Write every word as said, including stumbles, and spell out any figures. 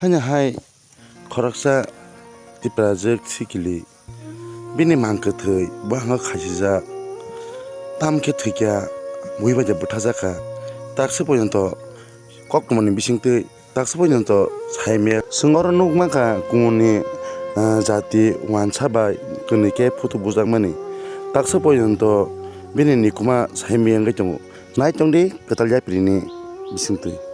Haino hai khoroksa Tiprajwk sikili bini mang kwthwi buhango khasijak, tamo khe thwikha, bui bai de buthajakha. Taksa pojonto koktwmani bisingtwi taksa pojonto saimaya. Chwng oro nukmankha kumuni, ah, jati wansa bai kwnwi khe photo bujakmani. Taksa pojonto bini nikuma saimaya wngwi tongo. Naitongdi kwtal yapri ni bisingtwi.